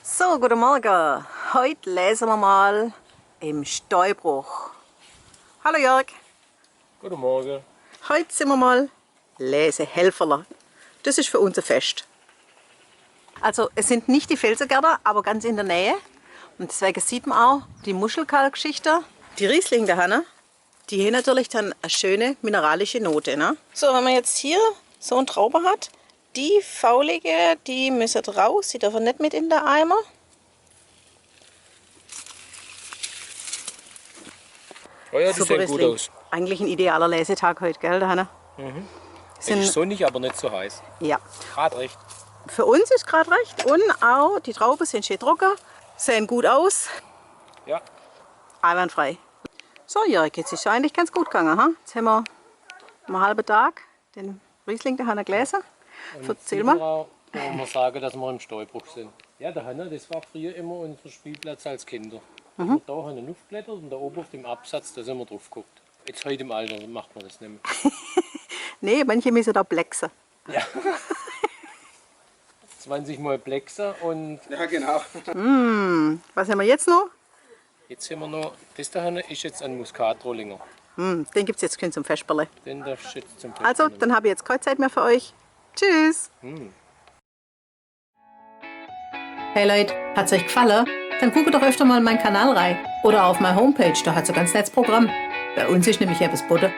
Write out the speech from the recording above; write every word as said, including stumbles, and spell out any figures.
So, guten Morgen. Heute lesen wir mal im Steinbruch. Hallo Jörg. Guten Morgen. Heute sind wir mal Lesehelferler. Das ist für uns ein Fest. Also, es sind nicht die Felsengerder, aber ganz in der Nähe. Und deswegen sieht man auch die Muschelkalk-Schicht. Die Riesling da, ne? Die haben natürlich dann eine schöne mineralische Note, ne? So, wenn man jetzt hier so eine Traube hat, die faulige, die müssen raus, die dürfen nicht mit in den Eimer. Oh ja, die Super sehen gut Riesling. Aus. Eigentlich ein idealer Lesetag heute, gell, Hanna? Mhm. Es ist sonnig, aber nicht so heiß. Ja. Grad recht. Für uns ist grad recht und auch die Trauben sind schön trocken, sehen gut aus. Ja. Einwandfrei. So, Jörg, jetzt ist es eigentlich ganz gut gegangen, ha? Jetzt haben wir einen halben Tag den Riesling der Hanna gelesen. Und jetzt sind wir auch, wo wir sagen, dass wir im Steinbruch sind. Ja, der Hanna, das war früher immer unser Spielplatz als Kinder. Mhm. Wir da haben wir aufgeblättert und da oben auf dem Absatz, da sind wir drauf geguckt. Jetzt heute im Alter macht man das nicht mehr. Nee, manche müssen da plexen. Ja. Zwanzig Mal plexen und Ja, genau. Mm, was haben wir jetzt noch? Jetzt haben wir noch, das da ist jetzt ein Muskatrollinger. Mm, den gibt's jetzt schön zum Vesperle. Den darfst du jetzt zum Vesperle. Also, dann habe ich jetzt keine Zeit mehr für euch. Tschüss. Mm. Hey Leute, hat's euch gefallen? Dann guckt doch öfter mal in meinen Kanal rein. Oder auf meine Homepage, da hat's ein ganz nettes Programm. Bei uns ist nämlich etwas geboten.